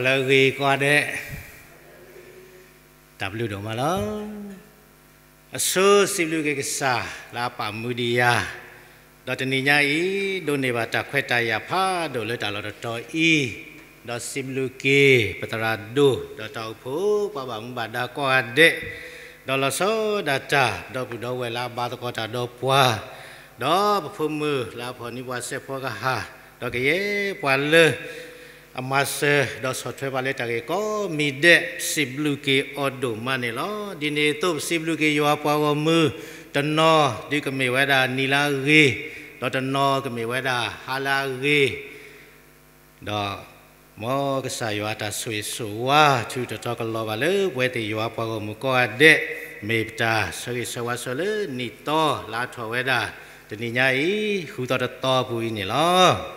လၢအဂ့ၤကိးဂၤဒဲး, တၢ်ဘျုးဒိၣ်မးလီၤ. အဆိစံးဘျုးက့ၤကစၢ်လၢအပာ်မူဒံးယၤ, ဒီးတနံၤညါအံၤ ဒိးန့ၢ်ဘၣ်တၢ်ခွဲးတၢ်ယာ်ဖးဒိၣ်လၢတၢ်လီၢ်တတီၤအံၤ, ဒီးစံးဘျုးက့ၤပသရၣ်ဒိၣ် ဒီးတၢ်အိၣ်ဖှိၣ်ပှၤဘၣ်မူဘၣ်ဒါကိးဂၤဒဲး, ဒီးလီၤဆီဒၣ်တၢ် ဒီပုၢ်ဒီဝဲၢ်လၢအဘါသကိးတၢ်ဒီးပှၤ, ဒီးပဖိမုၣ်လၢအဖီၣ်န့ၢ်ပှၤစဲးဖီကဟၣ်, ဒီးကယဲၢ်ပှၤလၢ အမၤစၢၤဒီးဆီၣ်ထွဲပှၤလၢတၢ်ဂ့ၢ်ကိးမံၤဒဲး စံးဘျုးက့ၤအီၤဒိၣ်မးန့ၣ်လီၤ. ဒ်န့ၣ်အသိး ပစံးဘျုးက့ၤယွၤပှၤဂီၢ်မုၢ်, တနီၤဒုးကမ့ၢ်ဝဲဒၣ်နံၤလၢအဂ့ၤ, ဒီးတနီၤကမ့ၢ်ဝဲဒၣ်ဟါလၢအဂ့ၤ, ဒီးမ်ကစၢ်ယွၤအတၢ်ဆိၣ်ဂ့ၤဆိၣ်ဝါ ထုးထီၣ်ထီကလီၤဘၣ်လၢပဝဲသ့ၣ်ယွၤပှၤဂီၢ်မုၢ်ကိးဂၤဒဲး, မ့ၢ်ပတၢ်ဆၢဂ့ၤဆၢဝါဆိလၢနံၣ်သီလၢအထီၣ်ဝဲဒၣ် တနံၤညါအံၤ ဃုသီတသီအပူၤအံၤန့ၣ်လီၤ.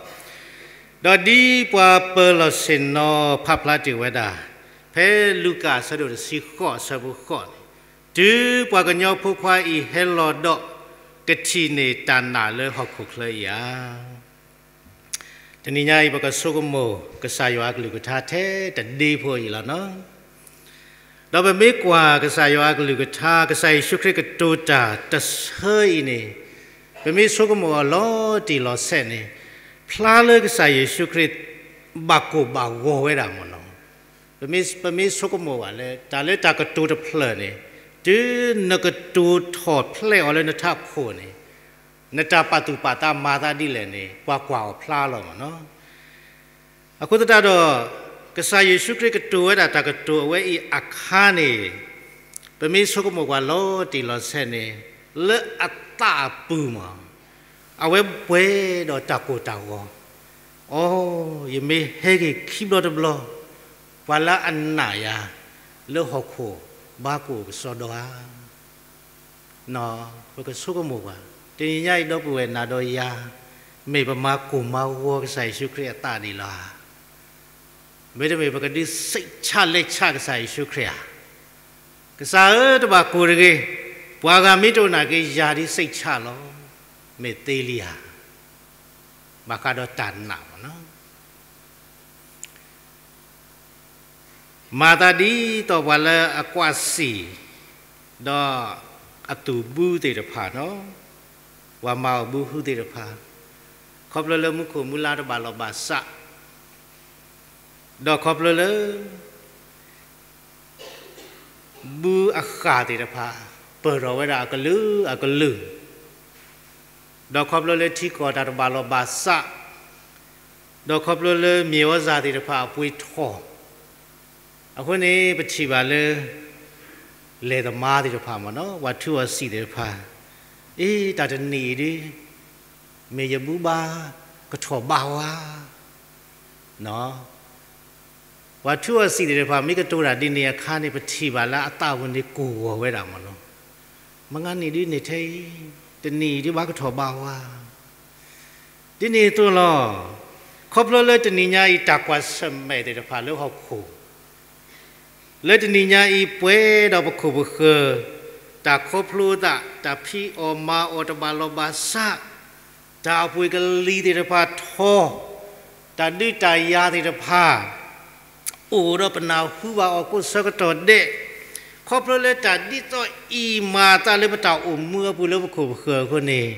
ဒီးဒ်ပှၤပၢၤလီၢ်ဆ့ၣ်နီၤဖးဖျါတ့ၢ်ဝဲဒၣ်, ဖဲလူၤကၣ်အဆၢဒိၣ်တဆံဃိးအဆၢဖိဃိးန့ၣ်, တုၤပှၤကညီဖိခွါအံၤဟဲလီၤဒီး ကထံၣ်န့ၢ်တၢ်နာ်လၢဟီၣ်ခိၣ်ချၢအံၤဧါ. တနံၤညါအံၤ ပကဆိကမိၣ်ကစၢ်ယွၤအကလုၢ်ကထါထဲတဒ့ဖိအံၤလီၤနီၤ. ဒီးပမ့ၢ်ကွၢ်ကစၢ်ယွၤအကလုၢ်ကထါ, ကစၢ်ယ့ၣ်ၡူးခရံာ်ကတိၤတၢ်တဆၢအံၤန့ၣ်, ပမ့ၢ်ဆိကမိၣ်အီၤလီၤတံၢ်လီၤဆဲးန့ၣ်, ဖျါလၢကစၢ်ယ့ၣ်ၡူးခရံာ် ဘၣ်ကိၢ်ဘၣ်ဂီၤဝဲဒၣ်မ့ၢ်နီၤ. ပမ့ၢ်ဆိကမိၣ်ဘၣ်လၢ တၢ်လၢတၢ်ကတိၤတဖျၢၣ်န့ၣ်, တုၤနကတိၤထီၣ်ဖျဲးအီၤလၢနထးခိၣ်န့ၣ်, နတၢ်ပာ်သူၣ်ပာ်သးမၤသးဒ်လဲၣ်န့ၣ် ပှၤကွၢ်အီၤဖျါလီၤမ့ၢ်နီၤ. အဃိသတးဒီး, ကစၢ်ယ့ၣ်ၡူးခရံာ်ကတိၤဝဲဒၣ်တၢ်ကတိၤအဝဲအံၤအခါန့ၣ်, ပမ့ၢ်ဆိကမိၣ်ကွၢ်လီၤတံၢ်လီၤဆဲးန့ၣ်, လၢအသးအပူၤမ့ၢ်, အဝဲပှဲၤဒီးတၢ်ကိၢ်တၢ်ဂီၤ, အိ, ယမ့ၢ်ဟဲက့ၤခံဘျီတဘျီ, ပှၤလၢအနာ်ယၤ လၢဟီၣ်ခိၣ်ဘၣ်ကိၢ်ကစီဒီဧါ. ပကဆိကမိၣ်ကွၢ်, တနံၤညါအံၤ ဒီပုၢ်ဝဲၢ်နၤဒီးယၤ, မ့ၢ်ပမၤကိၢ်မၤဂီၤကစၢ်ယ့ၣ်ၡူးခရံာ်အသးဒ်လဲၣ်ဧါ. မ့တမ့ၢ် ပကဒုးစိတ်ချလက်ချကစၢ်ယ့ၣ်ၡူးခရံာ်ဧါ. ကစၢ်ဧၢ, တဘၣ်ကိၢ်တဂ့ၤ, ပှၤဂၤမ့ၢ်တအိၣ်နာ်က့ၤ ယၤဒုးစိတ်ချလီၤ, မ့ၢ်သ့လံဧါ. ဘၣ်ဃးဒီးတၢ်နာ်မ့ၢ်နီၤ. မၤသးဒ်သိးပှၤလၢအကွၢ်စံာ်, ဒီးအသူၣ်ဘုသ့ၣ်တဖၣ်နီၤ, ပှၤမၤအီၣ်ဘုဟုသ့ၣ်တဖၣ်, ခီဖျိလၢမူခိၣ်မူလါတဘၣ်လီၢ်ဘၣ်စး, ဒီးခီဖျိလၢ ဘုအဃၢ်သ့ၣ်တဖၣ် ပၢၢ်ထီၣ်ဝဲဒၣ်အကလုာ်အကလုာ်, ဒီးခီဖျိလၢထံကီၢ်တၢ်တဘၣ်လီၢ်ဘၣ်စး, ဒီးခီဖျိလၢမ့ၢ်ဝဲစၢ်သ့ၣ်တဖၣ်အပှ့ၤထီၣ်, အဃိန့ၣ် ပထံၣ်ဘၣ်လၢ လဲၤသမားသ့ၣ်တဖၣ်မ့ၢ်နီၤ, ပှၤထူအီၣ်စံာ်သ့ၣ်တဖၣ်, အ့ တၢ်တနံၤအံၤဒုး မ့ၢ်ယဘုဘၣ်ကထီၣ်ဘၣ်ဝါ ပှၤထူအီၣ်စံာ်သ့ၣ်တဖၣ် မ့ၢ်ကတိၤတၢ်ဒ်န့ၣ်အခါန့ၣ် ပထံၣ်ဘၣ်လၢအသးပူၤန့ၣ်ကိၢ်ဂီၤဝဲဒၣ်မ့ၢ်နီၤ, မုၢ်ဂၤနံၤဒုးန့ၣ်ထဲအံၤ, တနံၤအံၤဒုးဘၣ်ကထီၣ်ဘၣ်ဝါ, ဒ်န့ၣ်အသိးလီၤ. ခီဖျိလၢတနံၤညါအံၤ တၢ်ကွၢ်ဆၢၣ်မဲာ်သ့ၣ်တဖၣ်လၢဟီၣ်ခိၣ် လၢတနံၤညါအံၤ ပှဲၤဒီးပခိၣ်ပဃၢၤ, တၢ်ခီဖျိသး, တၢ်ဖံးအီၣ်မၤအီၣ်တဘၣ်လီၢ်ဘၣ်စး, တၢ်အပှ့ၤကလံၤသ့ၣ်တဖၣ်ထီၣ်, တၢ်ဒုးတၢ်ယၤသ့ၣ်တဖၣ် အိၣ်ဒီးပနၢ်ဟူဘၣ်အီၤကိးဆၢကတီၢ်ဒဲး, ခီဖျိလၢတၢ်ဒ်သိးအံၤမၤအသးလၢပတၢ်အိၣ်မူအပူၤလၢပခိၣ်ပဃၢၤအဃိန့ၣ်,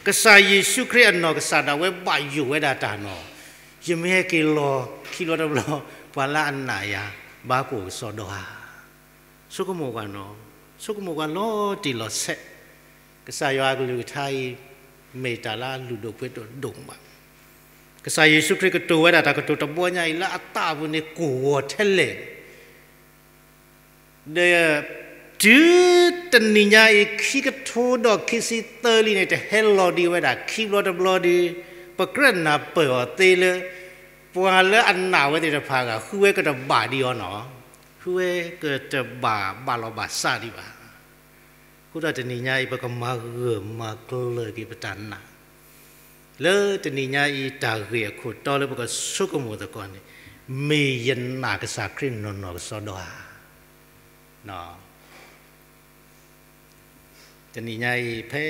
ကစၢ်ယ့ၣ်ၡူးခရံာ်အနီၢ်ကစၢ်ဒၣ်ဝဲဘၣ်ယိၣ်ဝဲဒၣ်တၢ်နီၤ, ယမ့ၢ်ဟဲက့ၤလီၤခံဘျီတဘျီ ပှၤလၢအနာ်ယၤ ဘၣ်ကိၢ်ကစီဒီဧါ. ဆိကမိၣ်ကွၢ်နီၤ, ဆိကမိၣ်ကွၢ်လီၤတံၢ်လီၤဆဲး, ကစၢ်ယွၤအကလုၢ်ကထါအံၤ မ့ၢ်တၢ်လၢအလုၢ်ဒိၣ်ပှ့ၤဒိၣ်ဒိၣ်မး, ကစၢ်ယ့ၣ်ၡူးခရံာ်ကတိၤဝဲဒၣ်တၢ်ကတိၤတဘီညါအံၤလၢအသးအပူၤန့ၣ် ကိၢ်ဂီၤထဲလဲၣ် ဒီး တုၤတနံၤညါအံၤ ခံကထိဒီးခံဆံသၢလံန့ၣ် တဟဲလီၤဒံးဝဲဒၣ်ခံဘျီတဘျီဒီး ပကြၢးနၢ်ပၢၢ်အီၤသ့လၢ ပှၤလၢအနာ်ဝဲသ့ၣ်တဖၣ်အဂၤ ဃုဝဲကတဘၣ်ဒံးအီၤနီၤ, ဃုဝဲကတဘၣ်ဘၣ်လီၤဘၣ်စးဒံးဘၣ်. အဃိဒီးတနံၤညါအံၤ ပကမၤဂၢၢ်မၤကျၢၤက့ၤပတၢ်နာ် လၢတနံၤညါအံၤ တၢ်ဂ့ၢ်အခိၣ်တီလၢပကဆိကမိၣ်သကိးန့ၣ်, မ့ၢ်ယနာ်ကစၢ်ခရံာ်နီၢ်နီၢ်ကစီဒီဧါ. တနံၤညါအံၤ ဖဲ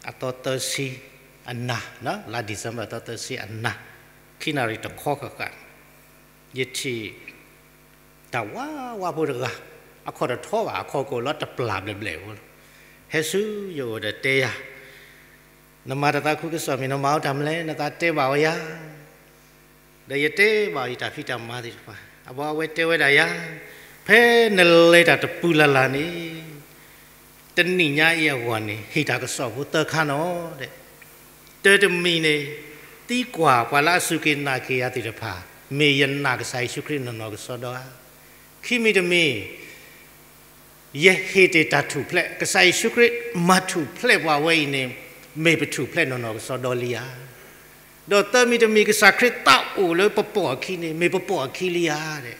အသီသၢဆံအနၤ, လါ December အသီသၢဆံအနၤ, ခံနၣ်ရံၣ်တခီဃၣ်ဃၣ် ယထံၣ် တၢ်ဝါဝါဖိတဂၤ, အခီၣ်တထီဘၣ်, အခီၣ်ကအိၣ်လီၤတပျၢ်ဘျဲၣ်ဘျဲၣ်ဖိလီၤ. ဟဲဆူယအိၣ်ဒီးတဲယၤ, နမၤတၢ်သးခုကစီၣ်မ့ၢ်နမၤအီၤတၢ်မနုၤလဲၣ်, နသးတဲဘၣ်အီၤယၤ. ဒီးယတဲဘၣ်အီၤယတၢ်ဖံးတၢ်မၤသ့ၣ်တဖၣ်, အဘီအဝဲတဲဝဲဒၣ်ယၤ, ဖဲနလဲၤတၢ်တပူၤလၢ်လၢ်န့ၣ် တနံၤညါအံၤအဂီၢ်န့ၣ် ဟ့ၣ်တၢ်ကစီၣ်ဖိသၢခါနီၤဒဲး. တၢ်တမံၤန့ၣ် သံကွၢ်ပှၤလၢအစူၢ်က့ၤနာ်က့ၤယၤသ့ၣ်တဖၣ်, မ့ၢ်ယနာ်ကစၢ်ယ့ၣ်ၡူးခရံာ်နီၢ်နီၢ်ကစီဒီဧါ. ခံမံၤတမံၤ ယဟ့ၣ်တ့ၢ်တၢ်ထူၣ်ဖျဲး, ကစၢ်ယ့ၣ်ၡူးခရံာ်မၤထူၣ်ဖျဲးပှၤဝဲအံၤန့ၣ်, မ့ၢ်ပထူၣ်ဖျဲးနီၢ်နီၢ်ကစီဒီလံဧါ. ဒီးသၢမံၤတမံၤ ကစၢ်ခရံာ်သးအိၣ်လၢပပှိၢ်အခံန့ၣ် မ့ၢ်ပပှိၢ်အခံလံဧါဒဲး.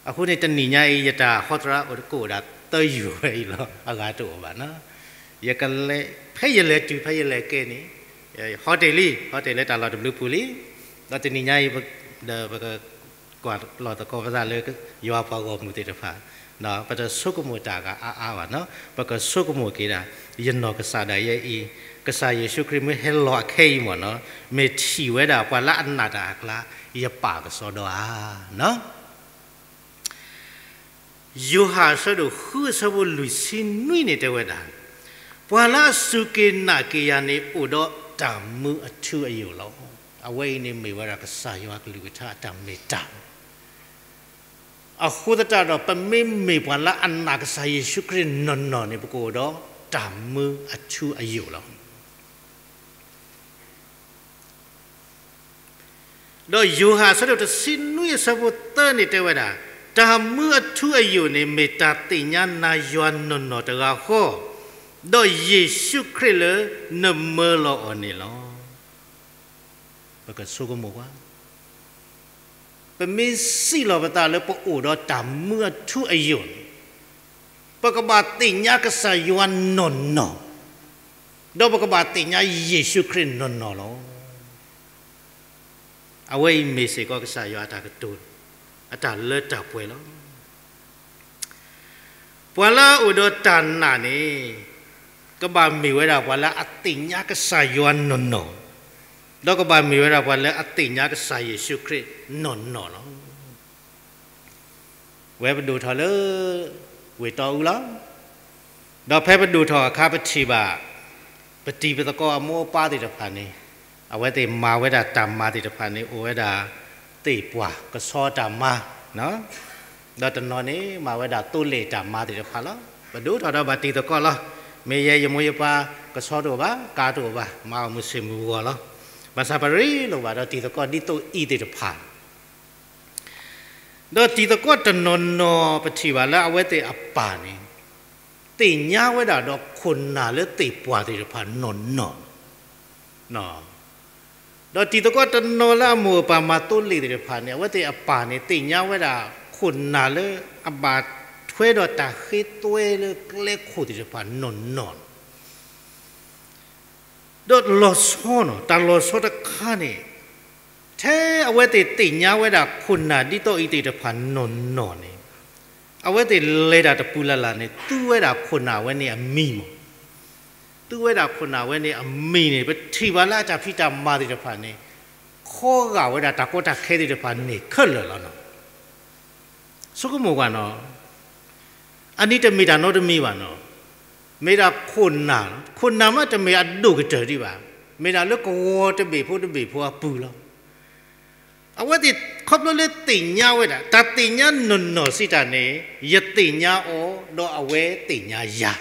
အဃိန့ၣ် တနံၤညါအံၤ ယတၢ်ဟီသရၣ်အိၣ်တကိးဒၣ် သၢယူၤဝဲအံၤလီၤ, အဂၤတအိၣ်ဘၣ်နီၤ. ယကလဲၤ, ဖဲယလဲၤတုၤ ဖဲယလဲၤကဲန့ၣ်, ဟီတ့ၢ်လံ, ဟီတ့ၢ်လၢတၢ်လီၢ်တဘျုးပူၤလံ. ဒီးတနံၤညါအံၤ ဒီးပကကွၢ်လီၤသကိးပသးလၢ ယွၤပှၤဂီၢ်မုၢ်သ့ၣ်တဖၣ်, ပတဆိကမိၣ်တၢ်ဂၤအါအါဘၣ်နီၤ, ပကဆိကမိၣ်က့ၤဒၣ် ယနီၢ်ကစၢ်ဒၣ်ယဲအံၤ, ကစၢ်ယ့ၣ်ၡူးခရံာ်မ့ၢ်ဟဲလီၤအခဲအံၤမ့ၢ်နီၤ, မ့ၢ်ထံၣ်ဝဲဒၣ်ပှၤလၢအနာ်တၢ်အကျါ, ယပာ်ကစီဒီဧါနီၤ. ယိၤဟၣ်အဆၢဒိၣ်ဃု အဆၢဖိလွံၢ်ဆံနွံန့ၣ်တဲဝဲဒၣ်, ပှၤလၢအစူၢ်က့ၤနာ်က့ၤယၤန့ၣ် အိၣ်ဒီးတၢ်မူအထူအယိာ်လီၤ. အဝဲအံၤန့ၣ်မ့ၢ်ဝဲဒၣ် ကစၢ်ယွၤအကလုၢ်ကထါအတၢ်မ့ၢ်တၢ်လီၤ. အဃိသတးဒီး ပမ့မ့ၢ်ပှၤလၢအနာ်ကစၢ်ယ့ၣ်ၡူးခရံာ်နီၢ်နီၢ်န့ၣ် ပကအိၣ်ဒီးတၢ်မူအထူအယိာ်လီၤ. ဒီးယိၤဟၣ်အဆၢဒိၣ်တဆံနွံ အဆၢဖိသၢန့ၣ်တဲဝဲဒၣ်, တၢ်မူအထူအယိာ်န့ၣ် မ့ၢ်တၢ်သ့ၣ်ညါနၤယွၤနီၢ်နီၢ်တဂၤဃီ, ဒီးယ့ၣ်ၡူးခရံာ်လၢနမၢလီၤအီၤန့ၣ်လီၤ. ပကဆိကမိၣ်ကွၢ်, ပမ့ၢ်စံးလီၤပသးလၢပအိၣ်ဒီးတၢ်မူအထူအယိာ်န့ၣ်, ပကဘၣ်သ့ၣ်ညါကစၢ်ယွၤနီၢ်နီၢ်, ဒီးပကဘၣ်သ့ၣ်ညါယ့ၣ်ၡူးခရံာ်နီၢ်နီၢ်လီၤ. အဝဲအံၤမ့ၢ်စ့ၢ်ကီးကစၢ်ယွၤအတၢ်ကတိၤ, အတၢ်လၢတၢ်ပှဲၤလီၤ. ပှၤလၢအအိၣ်ဒီးတၢ်နာ်န့ၣ်, ကဘၣ်မ့ၢ်ဝဲဒၣ်ပှၤလၢအသ့ၣ်ညါကစၢ်ယွၤနီၢ်နီၢ်, ဒီးကဘၣ်မ့ၢ်ဝဲဒၣ်ပှၤလၢအသ့ၣ်ညါကစၢ်ယ့ၣ်ၡူးခရံာ်နီၢ်နီၢ်လီၤ. ဝဲပဒိၣ်ထီၣ်လၢ ဝ့ၢ်တီအူလီၤ. ဒီးဖဲပဒိၣ်ထီၣ်အခါ ပထံၣ်ဘၣ် ပတံၤပသကိးအမိၢ်အပၢ်သ့ၣ်တဖၣ်န့ၣ်, အဝဲသ့ၣ်မၤဝဲဒၣ်တၢ်မၤသ့ၣ်တဖၣ်န့ၣ် အိၣ်ဝဲဒၣ် သ့ၣ်ပှၢ်ကဆီတၢ်မၤ, ဒီးတနီၤန့ၣ် မၤဝဲဒၣ်သိလ့ၣ်တၢ်မၤသ့ၣ်တဖၣ်လီၤ. ပဒိၣ်ထီၣ်ဒီးဘၣ်တံၤသကိးလီၤ. မ့ၢ်ယဲယမိၢ်ယပၢ် ကဆီတအိၣ်ဘၣ်, ကါတအိၣ်ဘၣ်, မၤအီၣ်မုၢ်ဆ့ၣ်မုၢ်ဂီၤလီၤ. ဘၣ်ဆၣ်ပရ့လိာ်ဘၣ်ဒီးတံၤသကိးဒ်သိးအံၤသ့ၣ်တဖၣ် ဒီးတံၤသကိးတနီၤနီၤ ပထံၣ်ဘၣ်လၢအဝဲသ့ၣ်အပၢ်န့ၣ် သ့ၣ်ညါဝဲဒၣ်ဒီးခိၣ်နၢ်လၢသ့ၣ်ပှၢ်သ့ၣ်တဖၣ်နီၢ်နီၢ်, ဒီးတံၤသကိးတနီၤလၢအမိၢ်အပၢ်မၤသိလ့ၣ်သ့ၣ်တဖၣ်န့ၣ် အဝဲသ့ၣ်အပၢ်န့ၣ် သ့ၣ်ညါဝဲဒၣ်ခိၣ်နၢ်လၢအဘၣ်ထွဲဒီးတၢ်ဃ့သွဲလၢကျဲခိၣ်သ့ၣ်တဖၣ်နီၢ်နီၢ် ဒီးလီၤဆီနီၤ, တၢ်လီၤဆီတခါန့ၣ်, ထဲအဝဲသ့ၣ်သ့ၣ်ညါဝဲဒၣ်ခိၣ်နၢ်ဒ်သိးအံၤသ့ၣ်တဖၣ်နီၢ်နီၢ်န့ၣ်, အဝဲသ့ၣ်လဲၤတၢ်တပူၤလၢ်လၢ်န့ၣ် သူဝဲဒၣ်ခိၣ်နၢ်ဝဲန့ၣ်အမံၤမး, သူဝဲဒၣ်ခိၣ်နၢ်ဝဲန့ၣ်အမံၤန့ၣ် ပထံၣ်ဘၣ်လၢအတၢ်ဖံးတၢ်မၤသ့ၣ်တဖၣ်န့ၣ်, ခီဂာ်ဝဲဒၣ်တၢ်ကီတၢ်ခဲသ့ၣ်တဖၣ်န့ၣ်ခဲလၢာ်လီၤနီၤ. ဆိကမိၣ်ကွၢ်နီၤ, အနံၤတမ့ၢ်တၢ်နီတမံၤဘၣ်နီၤ, မ့ၢ်ဒၣ်ခိၣ်နၢ်, ခိၣ်နၢ်မးတမ့ၢ်အဒိၣ်ကတၢၢ်ဒံးဘၣ်, မ့ၢ်ဒၣ်လၢကဝီၤတဘ့ၣ်ဖိတဘ့ၣ်ဖိအပူၤလီၤ. အဝဲသ့ၣ်ခီဖျိလၢသ့ၣ်ညါဝဲဒၣ်, တၢ်သ့ၣ်ညါနီၢ်နီၢ်စံးတၢ်န့ၣ်, ယသ့ၣ်ညါအီၤ, ဒီးအဝဲသ့ၣ်ညါယၤ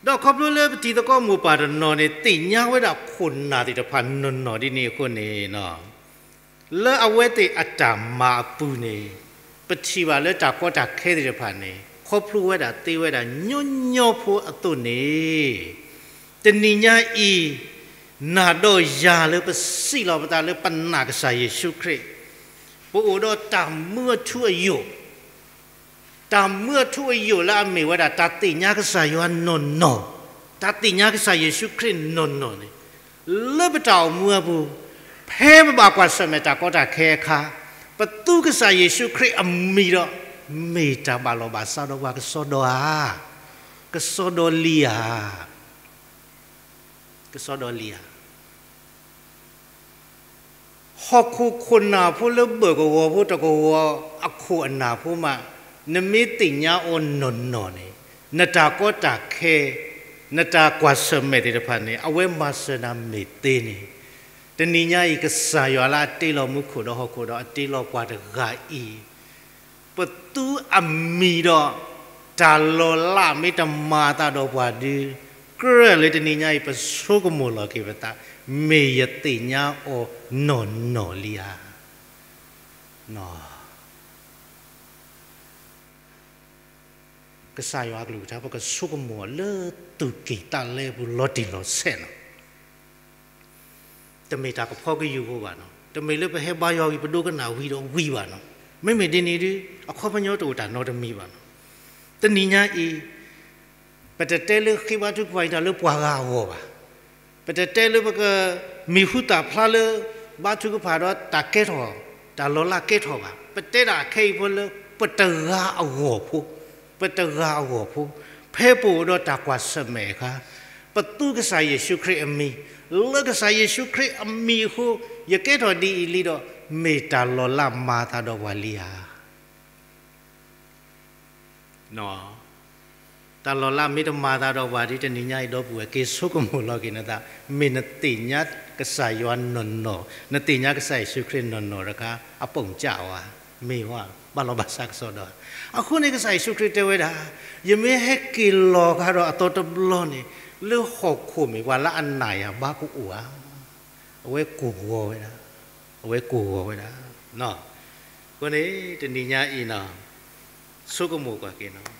ဒီးခီဖျိလၢပတံၤသကိးမိၢ်ပၢ်တနီၤန့ၣ် သ့ၣ်ညါဝဲဒၣ်ခိၣ်နၢ်သ့ၣ်တဖၣ်နီၢ်နီၢ်ဒ်န့ၣ်အဃိန့ၣ်, လၢအဝဲသ့ၣ်အတၢ်မၤအပူၤန့ၣ်, ပထံၣ်ဘၣ်လၢတၢ်ကီတၢ်ခဲသ့ၣ်တဖၣ်န့ၣ် ခီဖျိဝဲဒၣ်သ့ဝဲဒၣ်ညီညီဖိအသိးန့ၣ်, တနံၤညါအံၤ နၤဒီးယၤလၢပစံးလီၤပသးလၢပနာ်ကစၢ်ယ့ၣ်ၡူးခရံာ်, ပအိၣ်ဒီးတၢ်မူအထူအယိာ် တၢ်မူအထူအယိာ်လၢအမ့ၢ်ဝဲဒၣ် တၢ်သ့ၣ်ညါကစၢ်ယွၤနီၢ်နီၢ်, တၢ်သ့ၣ်ညါကစၢ်ယ့ၣ်ၡူးခရံာ်နီၢ်နီၢ်န့ၣ်, လၢပတၢ်အိၣ်မူအပူၤ, ဖဲပဘၣ်ကွၢ်ဆၢၣ်မဲာ်တၢ်ကီတၢ်ခဲအခါ, ပသူကစၢ်ယ့ၣ်ၡူးခရံာ်အမံၤဒီး, မ့ၢ်တၢ်ဘၣ်လီၢ်ဘၣ်စးဒီးပှၤကစီဒီဧါ, ကစီဒီလံဧါ, ကစီဒီလံဧါ. ဟီၣ်ခိၣ်ခိၣ်နၢ်ဖိလၢဘၢၣ်ကဝီၤဖိတကဝီၤအခိၣ်အနၢ်ဖိမး, နမ့ၢ်သ့ၣ်ညါအီၤနီၢ်နီၢ်န့ၣ်, နတၢ်ကီတၢ်ခဲ, နတၢ်ကွၢ်ဆၢၣ်မဲာ်သ့ၣ်တဖၣ်န့ၣ် အဝဲမၤစၢၤနၤမ့ၢ်သ့န့ၣ်, တနံၤညါအံၤ ကစၢ်ယွၤလၢအတ့လီၤမူခိၣ်ဒီးဟီၣ်ခိၣ်ဒီးအတ့လီၤပှၤတဂၤအံၤ ပသူအမံၤဒီး တၢ်လီၤလးမ့ၢ်တမၤအသးဒီးပှၤဒုး, ကြၢးလၢတနံၤညါအံၤ ပဆိကမိၣ်လီၤက့ၤပသး, မ့ၢ်ယသ့ၣ်ညါအီၤနီၢ်နီၢ်လံဧါ. ကစၢ်ယွၤအကလုၢ်ကထါ ပကဆိကမိၣ်လၢသူၣ်ကံၢ်သးလဲပူၤလီၤတံၢ်လီၤဆဲးလီၤ. တမ့ၢ်တၢ်ကဖီကယူၢ်ဖိဘၣ်နီၤ, တမ့ၢ်လၢပဟဲဘါယွၤဝံၤပဒိကနၣ်ဝံၤဒီးဝံၤဘၣ်နီၤ, မ့မ့ၢ်ဒ်န့ၣ်ဒုး အခီပညီတအိၣ်တၢ်နီတမံၤဘၣ်နီၤ. တနံၤညါအံၤ ပတတဲလၢဃ့ဘါထုကဖၣ်အံၤတၢ်လၢပှၤဂၤအဂီၢ်ဘၣ်. ပတတဲလၢပကမံၤဟူသၣ်ဖျါလၢ ဘါထုကဖၣ်ဒီးတၢ်ကဲထီၣ်, တၢ်လီၤလးကဲထီၣ်ဘၣ်. ပတဲဒၣ်ခဲအံၤဖိလၢ ပတဂၤအဂီၢ်ဖိ, ပတဂၤအဂီၢ်ဖိ, ဖဲပအိၣ်ဒီးတၢ်ကွၢ်ဆၢၣ်မဲာ်အခါ, ပသူကစၢ်ယ့ၣ်ၡူးခရံာ်အမံၤ, လၢကစၢ်ယ့ၣ်ၡူးခရံာ်အမံၤအဃိ, ယကဲထီၣ်ဒ်အံၤလံဒီး မ့ၢ်တၢ်လီၤလးမၤအသးဒီးပှၤလံဧါ. တၢ်လီၤလးမ့ၢ်တမၤသးဒီးပှၤဒ်တနံၤညါအံၤ ဒီပုၢ်ဝဲၢ် က့ၤဆိကမိၣ်လီၤက့ၤနသး, မ့ၢ်နသ့ၣ်ညါကစၢ်ယွၤနီၢ်နီၢ်, နသ့ၣ်ညါကစၢ်ယ့ၣ်ၡူးခရံာ်နီၢ်နီၢ်တခါ, အပိာ်ကၠၣ်ဝဲ, မ့ၢ်ဝဲ, ဘၣ်လီၤဘၣ်စးကစီဒီး. အဃိန့ၣ် ကစၢ်ယ့ၣ်ၡူးခရံာ်တဲဝဲဒၣ်, ယမ့ၢ်ဟဲက့ၤလီၤကဒီးအသီတဘျီန့ၣ်, လၢဟီၣ်ခိၣ်မ့ၢ်ပှၤလၢအနာ်ယၤဘါကအိၣ်ဧါ. အဝဲကိၢ်ဂီၤဝဲဒၣ်, အဝဲကိၢ်ဂီၤဝဲဒၣ်. အဃိန့ၣ် တနံၤညါအံၤနီၤ, ဆိကမိၣ်ကွၢ်က့ၤနီၤ,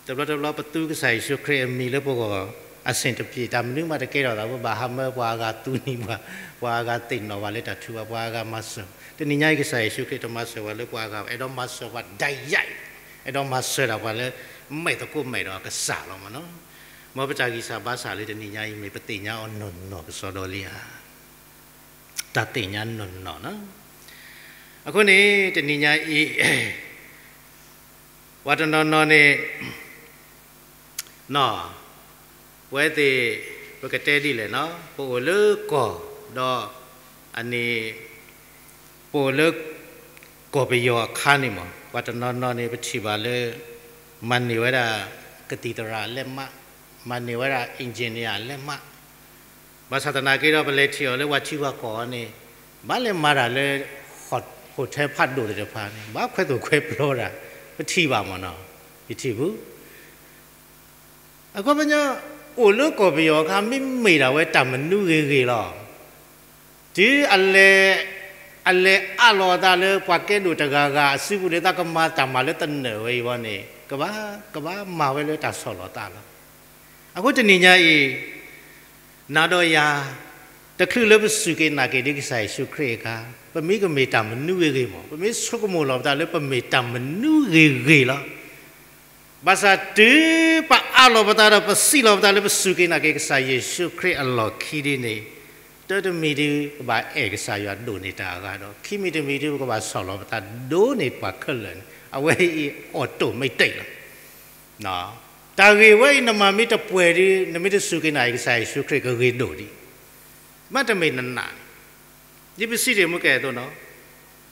တဘျီတဘျီပသူကစၢ်ယ့ၣ်ၡူးခရံာ်အမံၤလၢပဂီၢ် အဆင်တပြေ, တၢ်မနုၤမးတကဲထီၣ်သး, ပဘၣ်ဟးမၢပှၤအဂၤသူန့ၢ်ပှၤ, ပှၤအဂၤသ့ၣ်နီၣ်ပှၤလၢတၢ်ထုကဖၣ်, ပှၤအဂၤမၤစၢၤ. တနံၤညါအံၤ ကစၢ်ယ့ၣ်ၡူးခရံာ်တမၤစၢၤပှၤလၢပှၤအဂၤဘၣ်, အဲၣ်ဒိးမၤစၢၤပှၤဒၣ်ယၤအံၤ, အဲၣ်ဒိးမၤစၢၤဒၣ်ပှၤလၢ မဲာ်သကိးမဲာ်ဒီးအကစၢ်လီၤမးနီၤ. မ်ပတၢ်ဂံၢ်စၢ်ဘါစၢ်လၢတနံၤညါအံၤ မ့ၢ်ပသ့ၣ်ညါအီၤနီၢ်နီၢ်ကစီဒီလံဧါ. တၢ်သ့ၣ်ညါနီၢ်နီၢ်နီၤ. အဃိန့ၣ် တနံၤညါအံၤ ပှၤတနီၤနီၤန့ၣ် နီၤ, ပဝဲသ့ၣ် ပကတဲဒ်လဲၣ်နီၤ, ပအိၣ်လၢကီၢ်ဒီး အန့ၣ် ပအိၣ်လၢ ကီၢ်ပယီၤအခါန့ၣ်မး, ပှၤတနီၤနီၤန့ၣ် ပထံၣ်ဘၣ်လၢ မၤန့ၢ်ဝဲဒၣ် ကသံၣ်သရၣ်အလဲးမး, မၤန့ၢ်ဝဲဒၣ် engineer အလဲးမး. ဘၣ်ဆၣ်သနာ်က့ဒီး ပလဲၤထံၣ်အီၤလၢပှၤထံပှၤကီၢ်အံၤန့ၣ် ဘၣ်လဲၤမၤတၢ်လၢ ဟိၣ်ထဲဖးဒိၣ်သ့ၣ်တဖၣ်န့ၣ် ဘၣ်ခွဲးသိၣ်ခွဲးပျီတၢ် ပထံၣ်ဘၣ်မးနီၤ, ယထံၣ်ဘူး. အခီပညီ အိၣ်လၢကီၢ်ပယီၤအခါ မ့မ့ၢ်ဒၣ်ဝဲတၢ်မနုၤဂ့ၤဂ့ၤလီၤ. တုၤအလဲၤ အလဲၤအးလီၤအသးလၢပှၤကဲဒိၣ်တဂၤဂၤအစုပူၤန့ၣ် သးကမၤတၢ်မၤလၢသနၢၣ်ဝဲအံၤဝဲန့ၣ် ကဘၣ် ကဘၣ်မၤဝဲလၢတၢ်ဆီၣ်လီၤသးလီၤ. အဃိတနံၤညါအံၤ နၤဒီးယၤ တချုးလၢပစူၢ်က့ၤနာ်က့ၤဒ်ကစၢ်ယ့ၣ်ၡူးခရံာ်အခါ ပမ့ၢ်ကမ့ၢ်တၢ်မနုၤဂ့ၤဂ့ၤမး, ပမ့ၢ်ဆိကမိၣ်လီၤပသးလၢပမ့ၢ်တၢ်မနုၤဂ့ၤဂ့ၤလီၤ. ဘၣ်ဆၣ်တုၤပအးလီၤပသးဒီး ပစံးလီၤပသးလၢပစူၢ်က့ၤနာ်က့ၤကစၢ်ယ့ၣ်ၡူးခရံာ်အလီၢ်ခံဒ်န့ၣ်, တၢ်တမံၤဒုး ပဘၣ်အဲၣ်ကစၢ်ယွၤဒိၣ်န့ၢ်တၢ်အဂၤဒီး ခံမံၤတမံၤဒုး ပကဘၣ်ဆီၣ်လီၤပသးဒိၣ်န့ၢ်ပှၤခဲလၢာ်န့ၣ် အဝဲအံၤ automatic လီၤ. တၢ်ဂ့ၢ်ဝဲအံၤ နမၤမ့ၢ်တပှဲၤဒုး နမ့ၢ်တစူၢ်က့ၤနာ်က့ၤကစၢ်ယ့ၣ်ၡူးခရံာ် ကဂ့ၤဒိၣ်ဒံး, မ့တမ့ၢ်နနာ်န့ၣ်, ဒ်ပစံးတ့ၢ်မုၢ်ကဲအသိးနီၤ,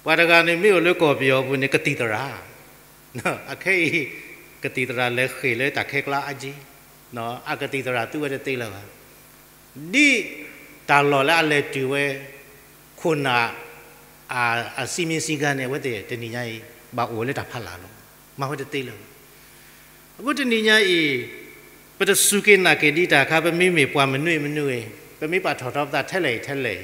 ပှၤတဂၤန့ၣ် မ့ၢ်အိၣ်လၢကီၢ်ပယီၤပူၤန့ၣ် ကသံၣ်သရၣ်, အခဲအံၤ ကသံၣ်သရၣ်လဲၤဃ့ၢ်လၢတၢ်ခဲကျါအါက့, အကသံၣ်သရၣ်သူဝဲတသ့လၢၤဘၣ်. ဒ်တၢ်လီၢ်လၢအလဲၤတုၤဝဲ ခိၣ်နၢ် အစည်းမျဉ်းစည်းကမ်းန့ၣ် အဝဲသ့ၣ်တနံၤညါအံၤ ဘၣ်အိၣ်လၢတၢ်ဖီလာ်လီၤ. မၤဝဲတသ့လၢၤဘၣ်. အဃိတနံၤညါအံၤ ပတစူၢ်က့ၤနာ်က့ၤဒံးတၢ်အခါ ပမ့မ့ၢ်ပှၤမနုၤမနုၤဂ့ၤ, ပမ့ၢ်ပာ်ထီၣ်ထီပသးထဲလဲၣ်ထဲလဲၣ်,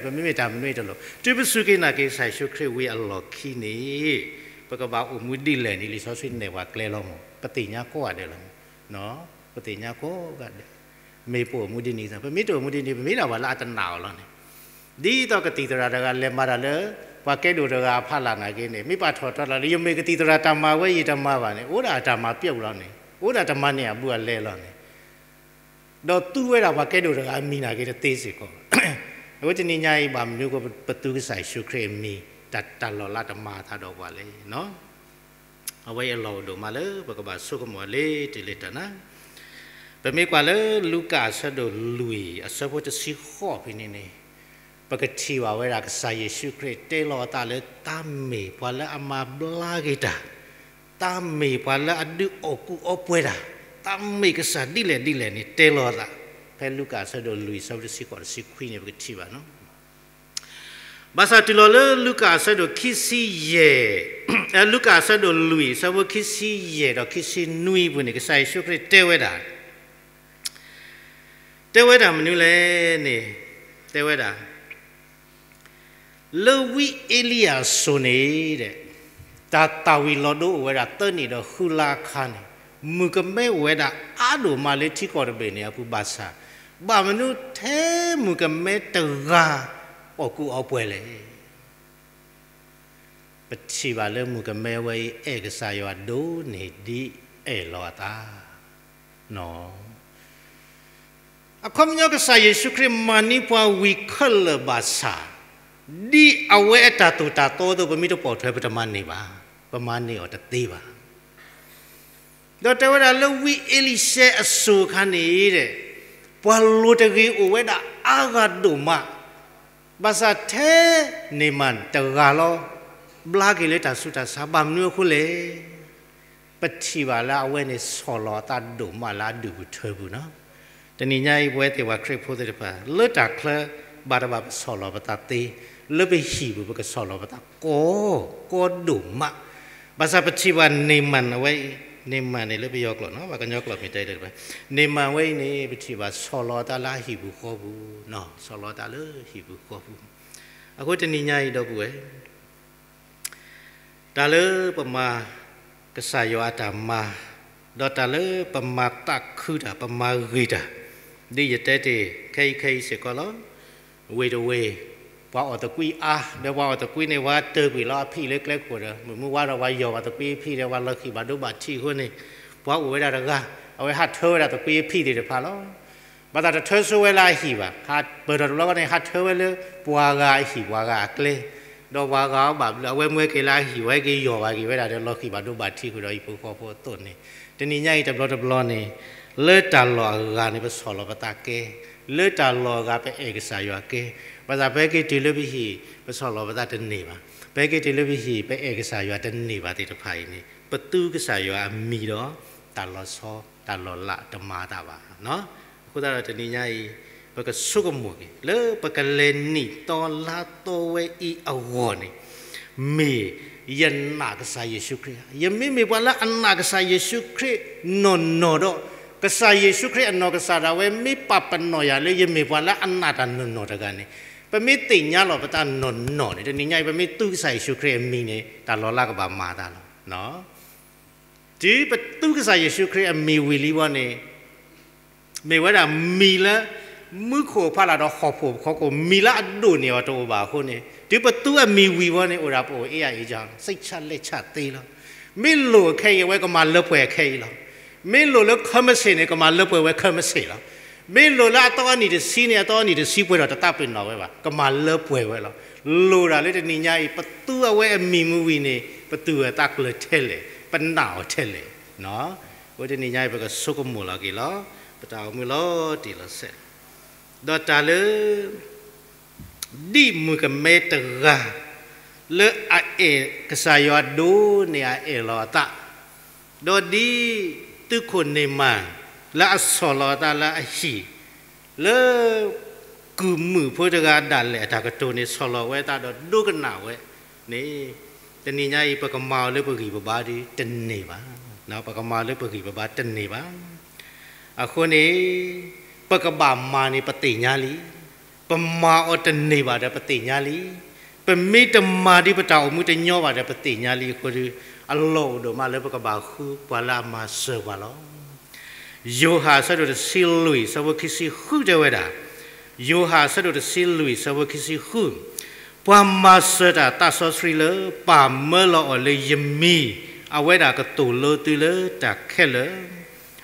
ပမ့မ့ၢ်တၢ်မနုၤတလိၤ, တုၤပစူၢ်က့ၤနာ်က့ၤကစၢ်ယ့ၣ်ၡူးခရံာ်ဝံၤအလီၢ်ခံန့ၣ် ပကဘၣ်အိၣ်မူဒ်လဲၣ်န့ၣ် လံာ်စီဆှံနဲၣ်ပှၤကျဲလီၤမး, ပသ့ၣ်ညါကိးဂၤဒဲးလီၤ. ပသ့ၣ်ညါကိးဂၤဒဲး မ့ၢ်ပအိၣ်မူဒ်န့ၣ်သး, ပမ့ၢ်တအိၣ်မူဒ်န့ၣ် ပမ့ၢ်ဒၣ်ပှၤလၢအတနာ်အီၤလီၤန့ၣ်, ဒ်သိးကသံၣ်သရၣ်တဂၤလဲၤမၤတၢ်လၢ ပှၤကဲဒိၣ်တဂၤအဖီလာ်နာ်က့န့ၣ်, မ့ၢ်ပာ်ထီၣ်ထီလီၤလၢ ယမ့ၢ်ကသံၣ်သရၣ်တၢ်မၤဝဲယတမၤဘၣ်န့ၣ်, အိၣ်ဒၣ်အတၢ်မၤပျီလီၤန့ၣ်, အိၣ်ဒၣ်တမၤန့ၢ်အဘူးအလဲလီၤန့ၣ်, ဒီးသူဝဲဒၣ်ပှၤကဲဒိၣ်တဂၤအမံၤနာ်က့တသ့စ့ၢ်ကီး. အဃိတနံၤညါအံၤ ဘၣ်မနုၤဃိပသူကစၢ်ယ့ၣ်ၡူးခရံာ်အမံၤ တၢ်လီၤလးတမၤအသးဒီးပှၤလဲၣ်. အဝဲအံၤအလီၢ်အိၣ်ဒိၣ်မးလၢ ပကဘၣ်ဆိကမိၣ်လၢတၢ်လၢတၢ်န့ၣ်, ပမ့ၢ်ကွၢ်လၢလူၤကၣ်အဆၢဒိၣ်လွံၢ် အဆၢဖိတဆံဃိးဖဲန့ၣ်န့ၣ်, ပကထံၣ်ဘၣ်ဝဲဒၣ်ကစၢ်ယ့ၣ်ၡူးခရံာ်တဲလီၤအသးလၢတၢ်မ့ၢ်ပှၤလၢအမၤဘျါက့ၤတၢ်, တၢ်မ့ၢ်ပှၤလၢအဒုးအီၣ်ကူအီပှဲၤတၢ်, တၢ်မ့ၢ်ကစၢ်ဒ်လဲၣ်ဒ်လဲၣ်န့ၣ် တဲလီၤအသး, ဖဲလူၤကၣ်အဆၢဒိၣ်လွံၢ်အဆၢဖိတဆံဃိးတဆံခွံန့ၣ် ပကထံၣ်ဘၣ်နီၤ. ဘၣ်ဆၣ်တုၤလီၤလၢလူၤကၣ်အဆၢဒိၣ်ခံဆံယဲၢ်, လူၤကၣ်အဆၢဒိၣ်လွံၢ်အဆၢဖိခံဆံယဲၢ်ဒီးခံဆံနွံအပူၤန့ၣ် ကစၢ်ယ့ၣ်ၡူးခရံာ်တဲဝဲဒၣ် တဲဝဲဒၣ်မနုၤလဲၣ်န့ၣ်, တဲဝဲဒၣ်, လၢဝံအ့လံယၤအစိၤန့ၣ်, တၢ်သၣ်ဝံၤလီၤဒိအိၣ်ဝဲဒၣ်သၢနံၣ်ဒီးဃုလါအခါန့ၣ်, မုၣ်ကမဲအိၣ်ဝဲဒၣ်အါဒိၣ်မးလၢထံကီၢ်တဘ့ၣ်န့ၣ်အပူၤဘၣ်ဆၣ်, ဘၣ်မနုၤထဲမုၣ်ကမဲတဂၤအီၣ်ကူအီပှဲၤလဲၣ်. ပထံၣ်ဘၣ်လၢမုၣ်ကမဲဝဲအံၤ အဲၣ်ကစၢ်ယွၤဒိၣ်န့ၢ်ဒ်အဲၣ်လီၤအသးနီၤ. အခီပညီကစၢ်ယ့ၣ်ၡူးခရံာ်မၤန့ၢ်ပှၤဝံၤခဲလၢာ်ဘၣ်ဆၣ်, ဒ်အဝဲအတၢ်သိၣ်တၢ်သီအသိး ပမ့ၢ်တပိာ်ထွဲပတမၤန့ၢ်ဘၣ်, ပမၤန့ၢ်အီၤတသ့ဘၣ်. ဒီးတဲဝဲဒၣ်လၢဝံအ့လံၡဲအစိၤအခါန့ၣ်, ပှၤလိၤတဂ့ၤအိၣ်ဝဲဒၣ်အါဂၤဒိၣ်မး, ဘၣ်ဆၣ်ထဲန့ၣ်မးတဂၤလီၤ, ဘျါက့ၤလၢတၢ်ဆူးတၢ်ဆါ ဘၣ်မနုၤအဃိလဲၣ်. ပထံၣ်ဘၣ်လၢအဝဲန့ၣ်ဆီၣ်လီၤအသးဒိၣ်မးလၢအဒူၣ်ပူၤထၢပူၤနီၤ. တနံၤညါအံၤ ပဝဲသ့ၣ်ပှၤခရံာ်ဖိသ့ၣ်တဖၣ် လၢတၢ်ချၢ ဘၣ်တဘၣ်ပဆီၣ်လီၤပသးသ့, လၢပဟံၣ်ပူၤ ပကဆီၣ်လီၤပသးကီ, ကီဒိၣ်မး. ဘၣ်ဆၣ်ပထံၣ်ဘၣ်န့ၣ်မးအဝဲအံၤ, န့ၣ်မးန့ၣ်လၢပယီၤကျိာ်နီၤ, ပှၤကညီကျိာ်မ့ၢ်တဲတဘၣ်, န့ၣ်မးဝဲအံၤန့ၣ် ပထံၣ်ဘၣ်ဆီၣ်လီၤအသးလၢအဟံၣ်ပူၤဃီပူၤ, ဆီၣ်လီၤအသးလၢဟံၣ်ပူၤဃီပူၤ. အဃိတနံၤညါအံၤဒီပုၢ်ဝဲၢ် တၢ်လၢပမၤကစၢ်ယွၤအတၢ်မၤ, ဒီးတၢ်လၢပမၤသးခုတၢ် ပမၤဂ့ၤတၢ်, ဒ်ယတဲတ့ၢ်ခဲအံၤခဲအံၤစ့ၢ်ကီးလီၤ. ဝ့ၢ်တဝ့ၢ်, ပှၤအီၣ်သကွံာ်အါ, ဒီးပှၤအီၣ်သကွံာ်န့ၣ် ပှၤတၢၢ်ကွံာ်လီၤအဖံးလၢကျဲခိၣ်ဒီး မုၢ်မုၢ်ဝါဒီးပှၤယီၢ်ဘၣ်သကွံာ်အဖံးဒီး ပှၤလီၤဃံၣ်ဘၣ်ဒိဘၣ်ထံးအဃိန့ၣ်, ပှၤအိၣ်ဝဲဒၣ်တဂၤ, အဝဲဟးထၢဝဲဒၣ်သကွံာ်အဖံးသ့ၣ်တဖၣ်လီၤ. ဘၣ်သးတထၢဆိဝဲလၢအဟံၣ်ဘၣ်, ဟးပၢၢ်ထီၣ်တဘျီဃီန့ၣ် ဟးထၢဝဲလၢပှၤဂၤအဟံၣ်ပှၤဂၤအကျဲ, ဒီးပှၤဂၤအီၤဘၣ်ဘျုး အဝဲမ့ၢ်က့ၤလၢအဟံၣ် ဝဲက့ၤယီၢ်ဘၣ်က့ၤဝဲဒၣ်ဒီး လီၤဃံၣ်ဘၣ်ဒိဘၣ်ထံးဃုာ်ဒီးဟံၣ်ဖိဃီဖိအသိးန့ၣ်, တနံၤညါအံၤတဘျီတဘျီန့ၣ်, လၢတၢ်လီၢ်အဂၤန့ၣ် ပဆီၣ်လီၤပသးကဲ, လၢတၢ်လီၢ်အဂၤပအဲၣ်ကစၢ်ယွၤကဲ, ဘၣ်သးပဟဲက့ၤတုၤလၢပဟံၣ် ပဆီၣ်လီၤပသးတန့ၢ်ဘၣ်, ပဟဲက့ၤတုၤလၢပဟံၣ် ပအဲၣ်ကစၢ်ယွၤတန့ၢ်ဘၣ်သ့ၣ်တဖၣ်အံၤန့ၣ် ပသူကစၢ်ယွၤအမံၤဒီး တၢ်လီၤဆီ တၢ်လီၤလးတမၤအသးဘၣ်. အဃိသတးဒီးတနံၤညါအံၤ, ပကဆိကမိၣ်က့ၤ လၢပကလဲၤနံၣ်သီလါသီဝဲအံၤအဂီၢ်န့ၣ်, မ့ၢ်ယနာ်ကစၢ်ယ့ၣ်ၡူးခရံာ်ဧါ. ယမ့မ့ၢ်ပှၤလၢအနာ်ကစၢ်ယ့ၣ်ၡူးခရံာ်နီၢ်နီၢ်ဒီး, ကစၢ်ယ့ၣ်ၡူးခရံာ်အနီၢ်ကစၢ်ဒၣ်ဝဲ မ့ၢ်ပာ်ပနီၣ်ယၤလၢယမ့ၢ်ပှၤလၢအနာ်တၢ်နီၢ်နီၢ်တဂၤန့ၣ်, ပမ့ၢ်သ့ၣ်ညါလီၤပသးနီၢ်နီၢ်န့ၣ် တနံၤညါအံၤ ပမ့ၢ်သူကစၢ်ယ့ၣ်ၡူးခရံာ်အမံၤန့ၣ် တၢ်လီၤလးကဘၣ်မၤအသးလီၤ. တုၤပသူကစၢ်ယ့ၣ်ၡူးခရံာ်အမံၤဝံၤလံဝဲန့ၣ်, မ့ၢ်ဝဲဒၣ်မံၤလၢ မူခိၣ်ဖးလၢ်ဒီးဟီၣ်ခိၣ်ဖီခိၣ် မံၤလၢအဒိၣ်န့ၢ်အီၤတအိၣ်ဘၣ်အဃိန့ၣ်, တုၤပသူအမံၤဝံၤဝဲန့ၣ် အိၣ်ဒၣ်ပအိၣ်အ့ၣ်အါအ့ၣ်ကၠီ စိတ်ချလက်ချသေးလီၤ. မ့ၢ်လိၣ်အခဲအံၤ အဝဲကမၤလၢပှဲၤအခဲအံၤလီၤ. မ့ၢ်လိၣ်လၢခၢၣ်မစ့ၣ်န့ၣ် ကမၤလၢပှဲၤဝဲခၢၣ်မစ့ၣ်လီၤ. မ့ၢ်လိၣ်လၢအသီအနံၣ်တဆံန့ၣ် အသီအနံၣ်တဆံပှဲၤဒီးတသးပ့ၤနီၣ်ဝဲဘၣ်, ကမၤလၢပှဲၤဝဲလီၤ. လိၣ်ဒၣ်လၢတနံၤညါအံၤ ပသူအဝဲအမံၤမ့ၢ်ဝံၤန့ၣ် ပသူၣ်အသးကျၢၤထဲလဲၣ်, ပနာ်အီၤထဲလဲၣ်. အဃိတနံၤညါအံၤ ပကဆိကမိၣ်လီၤက့ၤလီၤ ပတၢ်အိၣ်မူလီၤတံၢ်လီၤဆဲး, ဒီးတၢ်လၢ ဒ်မုၣ်ကမဲတဂၤ လၢအအဲၣ်ကစၢ်ယွၤဒိၣ်န့ၢ်အအဲၣ်လီၤအသး, ဒီးဒ်သုးခိၣ်န့ၣ်မၤ လၢအဆီၣ်လီၤအသးလၢအဟံၣ်, လၢ ကုၢ်မုၣ်ဖိတဂၤဒၣ်လဲာ်အတၢ်ကတိၤန့ၣ် ဆီၣ်လီၤဝဲအသးဒီးဒိကနၣ်ဝဲန့ၣ်, တနံၤညါအံၤ ပကမၤအီၤလၢပဂံၢ်ပဘါဒီးတန့ၢ်ဘၣ်, ပကမၤအီၤလၢပဂံၢ်ပဘါတန့ၢ်ဘၣ်. အဃိန့ၣ် ပကဘၣ်မၤန့ၣ်ပသ့ၣ်ညါလံ, ပမၤအီၤတန့ၢ်ဘၣ်ဒီးပသ့ၣ်ညါလံ, ပမ့ၢ်တမၤဒ်ပတၢ်အိၣ်မူတညီဘၣ်ဒီးပသ့ၣ်ညါလံအဃိဒီး, အလီၢ်အိၣ်ဒိၣ်မးလၢပကဘၣ်ဃုပှၤလၢအမၤစၢၤပှၤလီၤ. ယိၤဟၣ်အဆၢဒိၣ်တဆံလွံၢ်အဆၢဖိခံဆံဃုတဲဝဲဒၣ်, ယိၤဟၣ်အဆၢဒိၣ်တဆံလွံၢ်အဆၢဖိခံဆံဃု, ပှၤမၤစၢၤတၢ်သးစီဆှံလၢပၢ်မၢလီၤအီၤလၢယမံၤ, အဝဲဒၣ်ကသိၣ်လိသုလၢတၢ်ခဲလၢာ်,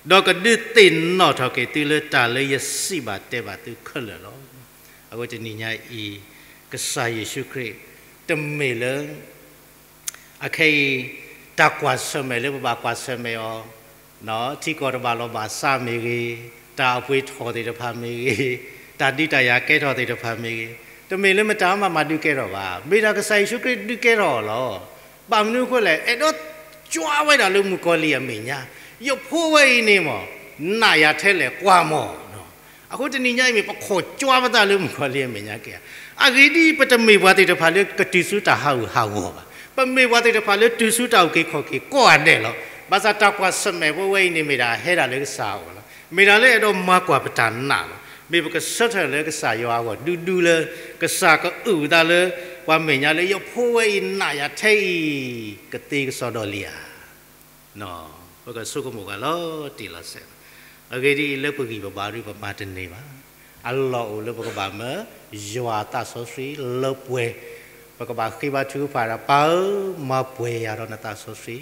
ဒီးကဒုးသ့ၣ်နီၣ်ထီၣ်က့ၤသုလၢတၢ်လၢယစံးဘၣ်တဲဘၣ်သုခဲလၢာ်လီၤ. အဝဲတနံၤညါအံၤ ကစၢ်ယ့ၣ်ၡူးခရံာ် တမ့ၢ်လၢ အခဲအံၤ တၢ်ကွၢ်ဆၢၣ်မဲာ်လၢပဘၣ်ကွၢ်ဆၢၣ်မဲာ်အီၤ, ထံကီၢ်တဘၣ်လီၤဘၣ်စးမ့ၢ်ဂ့ၤ, တၢ်အပှ့ၤထီၣ်သ့ၣ်တဖၣ်မ့ၢ်ဂ့ၤ, တၢ်ဒုးတၢ်ယၤကဲထီၣ်သ့ၣ်တဖၣ်မ့ၢ်ဂ့ၤ, တမ့ၢ်လၢမတၤမၤမၤဒုးကဲထီၣ်ဘၣ်, မ့ၢ်ဒၣ်ကစၢ်ယ့ၣ်ၡူးခရံာ်ဒုးကဲထီၣ်အီၤလီၤ. ဘၣ်မနုၤအဃိလဲၣ်, အဲၣ်ဒိးကွၢ်ဝဲဒၣ်လၢမုၣ်ကီၤလံၢ်အမဲာ်ညါ, ယဖိဝဲအံၤန့ၣ်မ့ၢ် နာ်ယၤထဲလဲၣ်ကွၢ်မီၢ်. အဃိတနံၤညါအံၤမ့ၢ် ပခိးကွၢ်ပသးလၢမုၣ်ကီၤလံၢ်အမဲာ်ညါက့ၤဧါ. အဂ့ၢ်ဒ်အံၤ, ပတမ့ၢ်ပှၤသ့ၣ်တဖၣ်လၢကတုၤဆူတၢ်ဟးဂူာ်ဟးဂီၤဘၣ်. ပမ့ၢ်ပှၤသ့ၣ်တဖၣ်လၢတုၤဆူတၢ်အုၣ်က့ၤခီၣ်က့ၤကိးဂၤဒဲးလီၤ. ဘၣ်ဆၣ်တၢ်ကွၢ်ဆၢၣ်မဲာ်ဖိဝဲအံၤန့ၣ် မ့ၢ်ဒၣ်ဟဲဒၣ်လၢကစၢ်အအိၣ်လီၤ. မ့ၢ်ဒၣ်လၢအဲၣ်ဒိးမၤကွၢ်ပတၢ်နာ်လီၤ. မ့ၢ်ပကဆၢထၢၣ်လၢကစၢ်ယွၤအဂီၢ် ဒူဒူလၢ ကစၢ်ကအုၣ်သးလၢ ပှၤမဲာ်ညါလၢ ယဖိဝဲအံၤနာ်ယၤထဲအံၤ ကသ့ကစီဒီလံဧါ. ပကဆိကမိၣ်ဂၤလီၤတံၢ်လီၤဆဲးလီၤ. အဂ့ၢ်ဒ်အံၤ, လၢပဂံၢ်ပဘါဒုး ပမၤတန့ၢ်ဘၣ်. အလီၢ်အိၣ်လၢပကဘၣ်မၢယွၤအသးစီဆှံလၢပှဲၤ, ပကဘၣ်ဃ့ဘါထုကဖၣ်ဒီး ပၢ်ဧၢ, မၤပှဲၤယၤဒီးနသးစီဆှံ,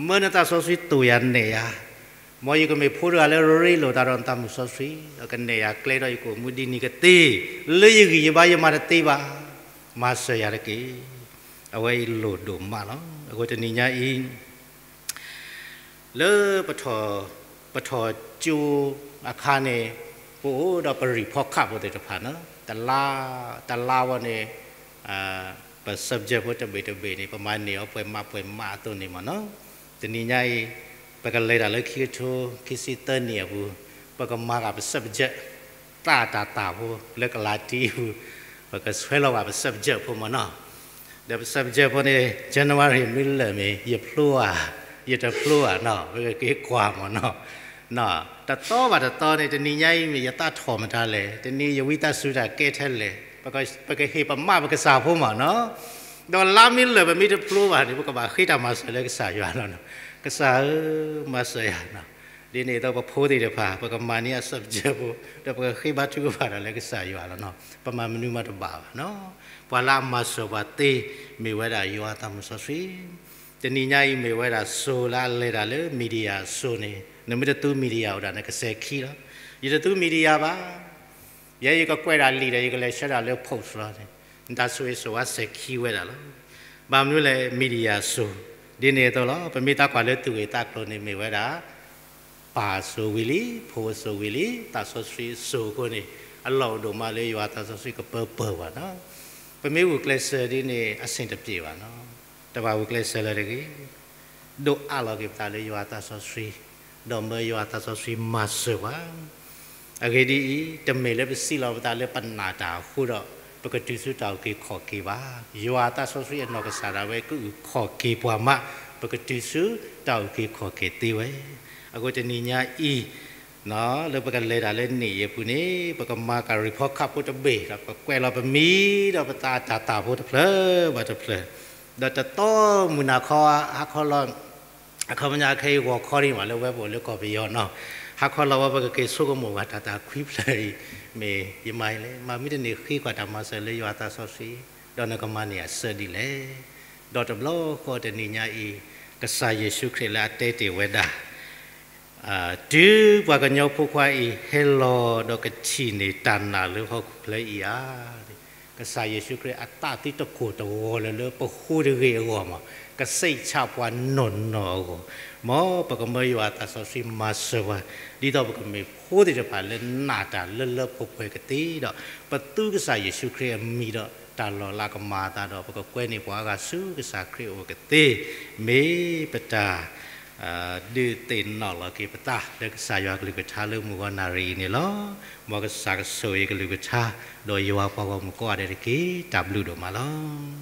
မၢနသးစီဆှံသိၣ်ယၤနဲၣ်ယၤ, မ်ယကမ့ၢ်ဖိတဂၤလၢရ့လိာ်သးဒီးနသးမုၢ်စီဆှံ, ဒီးကနဲၣ်ယၤကျဲဒီးယကအိၣ်မူဒ်န့ၣ်ကသ့, လၢယဂံၢ်ယဘါယမၤတသ့ဘၣ်, မၤစၢၤယၤတက့ၢ်. အဝဲအံၤလိၣ်ဒိၣ်မးလီၤ. အဃိတနံၤညါအံၤ လၢ ပထီၣ်ကၠိအခါန့ၣ် ပအိၣ်ဒီးပ report card ဖိသ့ၣ်တဖၣ်န့ၣ် တလါ တလါဝဲန့ၣ် ပ subject ဖိတဘ့ၣ်တဘ့ၣ်န့ၣ် ပမၤန့ၢ်အီၤပှဲၤမးပှဲၤမးအသိးန့ၣ်မ့ၢ်နီၤ. တနံၤညါအံၤ ပကလဲၤတၢ်လၢခံကထိခံဆံသၢနံၣ်အပူၤ ပကမၤဃာ်ပ subject သးတၢ်တၢ်ဖိလၢကလၤတံအပူၤ ပကဆွဲလီၤဘၣ်ပ subject ဖိမ့ၢ်နီၤ. ဒီးပ subject ဖိန့ၣ် January မ့ၢ်လၢာ်မ့ၢ် ယဖျိဧါ, ယတဖျိဧါနီၤ, ပကက့ၤကွၢ်မ့ၢ်နီၤ. တသီဘၣ်တသီန့ၣ် တနံၤညါအံၤမ့ၢ်ယသးထီၣ်မတၤလဲၣ်, တနံၤယဝံသးစူၤတၢ်ကဲထဲလဲၣ်, ပကဟ့ၣ်ပမးပကစၢ်ဖိမ့ၢ်နီၤ. ဒီးလါမ့ၢ်လၢာ်ပမ့ၢ်တဖျိဘၣ်န့ၣ် ပကဘၣ်ဃ့တၢ်မၤစၢၤလၢကစၢ်ယွၤလီၤနီၤ. ကစၢ်ဧၢ, မၤစၢၤယၤနီၤ. ဒ်န့ၣ်အသိးပဖိသ့ၣ်တဖၣ် ပကမၤန့ၢ်အ subject ဖိ ဒီးပကဃ့ဘါထုကဖၣ်တၢ်လၢကစၢ်ယွၤလီၤနီၤ. ပမၤမနုၤမးတဘၣ်ဘၣ်နီၤ. ပှၤလၢအမၤစၢၤပှၤသ့ မ့ၢ်ဝဲဒၣ်ယွၤအသးမုၢ်စီဆှံ. တနံၤညါအံၤမ့ၢ်ဝဲဒၣ်စိၤလၢအလဲၤတၢ်လၢ media အစိၤန့ၣ် နမ့ၢ်တသူ media အိၣ်ဒၣ်န့ၣ် ကစဲးခံလီၤ. ယတသူ media ဘၣ်. ယဲယကကွဲးဒၣ်လံာ်ဒီး ယကလဲၤဆှၢဒၣ်လၢ post လီၤန့ၣ် နတၢ်ဆိၣ်ဂ့ၤဆိၣ်ဝါစဲးခံဝဲဒၣ်လီၤ. ဘၣ်မနုၤလဲၣ် media စိၤ ဒ်န့ၣ်အသိးလီၤ. ပမ့ၢ်သးကွၢ်လၢသူၣ်ဂ့ၢ်သးကျိၤန့ၣ် မ့ၢ်ဝဲဒၣ် ပၢ်အစိၤဝံၤလံ, ဖိအစိၤဝံၤလံ, သးစီဆှံအစိၤအဃိန့ၣ် အလီၢ်အိၣ်ဒိၣ်မးလၢယွၤအသးစီဆှံကပၢပၢၢ်ဘၣ်နီၤ. ပမ့ၢ်ဂုာ်ကျဲးစၢးဒ်န့ၣ် အဆင်တပြေဘၣ်နီၤ. တဘၣ်ဂုာ်ကျဲးစၢးလၢၤတဂ့ၤ. ဒိးအးလီၤက့ၤပသးလၢယွၤအသးစီဆှံ, ဒီးမၢယွၤအသးစီဆှံမၤစၢၤပှၤ. အဂ့ၢ်ဒ်အံၤ, တမ့ၢ်လၢပစံးလီၤပသးလၢပနာ်တၢ်အဃိဒီး ပကတုၤဆူတၢ်အုၣ်က့ၤခီၣ်က့ၤဘၣ်. ယွၤအသးစီဆှံအနီၢ်ကစၢ်ဒၣ်ဝဲကအုၣ်ခီၣ်က့ၤပှၤမး ပကတုၤဆူတၢ်အုၣ်က့ၤခီၣ်က့ၤသ့ဝဲ. အဃိတနံၤညါအံၤ လၢပကလဲၤတၢ်လၢနံၣ်အံၤအပူၤန့ၣ် ပကမၤကၤ report card ဖိတဘ့ၣ် ဒီးပကကွဲးလီၤပမံၤ ဒီးပသးတၢ်သၣ်ဖိတဖျၢၣ်ဘၣ်တဖျၢၣ်, ဒီးတသီမုၢ်နၤခီ ဟါခီလီၤ အခီပညီခဲအံၤဂီၤခီန့ၣ်မး လၢဝဲပအိၣ်လၢကီၢ်ပယီၤနီၤ, ဟါခီလီၤဝဲပကက့ၤဆိကမိၣ်ဘၣ်တၢ်သၣ်ခွံဖျၢၣ်အံၤ မ့ၢ်ယမၤအံၤလဲၣ်, မၤမ့ၢ်တန့ၢ်ဃ့ကွၢ်တၢ်မၤစၢၤလၢယွၤအသးစီဆှံ, ဒီးနကမၤန့ၢ်အဆၢဒ်လဲၣ်. ဒီးတဘျီဃီတနံၤညါအံၤ ကစၢ်ယ့ၣ်ၡူးခရံာ်လၢအတဲတ့ၢ်ဝဲဒၣ် တုၤပှၤကညီဖိခွါအံၤ ဟဲလီၤဒီးကထံၣ်န့ၢ်တၢ်နာ်လၢဟီၣ်ခိၣ်ချၢအံၤဧါ, ကစၢ်ယ့ၣ်ၡူးခရံာ်အသးသုတကိၢ်တဂီၤလၢၤလၢပဃိတဂ့ၤအဂီၢ်မး, ကစံးဆၣ်ပှၤနီၢ်နီၢ်အဂီၢ်, မ်ပကမၢယွၤအသးစီဆှံမၤစၢၤပှၤ, ဒ်သိးပကမ့ၢ်ဖိသ့ၣ်တဖၣ်လၢနာ်တၢ်လၢလၢပှဲၤပှဲၤကသ့ဒီး, ပသူကစၢ်ယ့ၣ်ၡူးခရံာ်အမံၤဒီး တၢ်လီၤလးကမၤအသးဒီး ပကကွဲန့ၢ်ပှၤအဂၤဆူကစၢ်ခရံာ်အအိၣ်ကသ့, မ့ၢ်ပတၢ် ဒုးသ့ၣ်နီၣ်လီၤက့ၤပသးလၢကစၢ်ယွၤကလုၢ်ကထါလၢမုၢ်ဂီၤနၣ်ရံၣ်အံၤန့ၣ်လီၤ. မ်ကစၢ်ကဆိၣ်ဂ့ၤကလုၢ်ကထါ ဒီးယွၤပှၤဂီၢ်မုၢ်ကိးဂၤဒဲးတက့ၢ်. တၢ်ဘျုးဒိၣ်မးလီၤ.